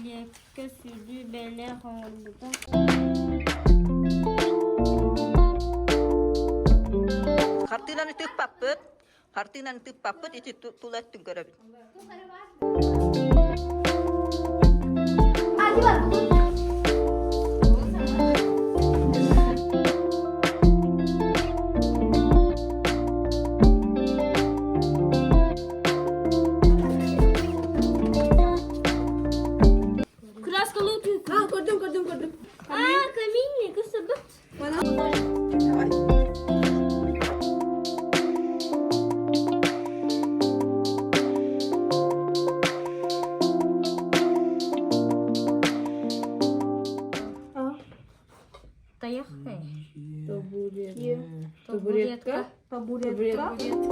Лиэпкэ сүдү бэлэх оҥорбута. Хартыынаны тыыппаппыт. Хартыынаны тыыппаппыт, ити тула өттүн көрөбүт. Краскалыы түүк. А, көрдүм, көрдүм, көрдүм. А, каминный, кысыбыт. Таяқ Табуретка. Табуретка. Табуретка.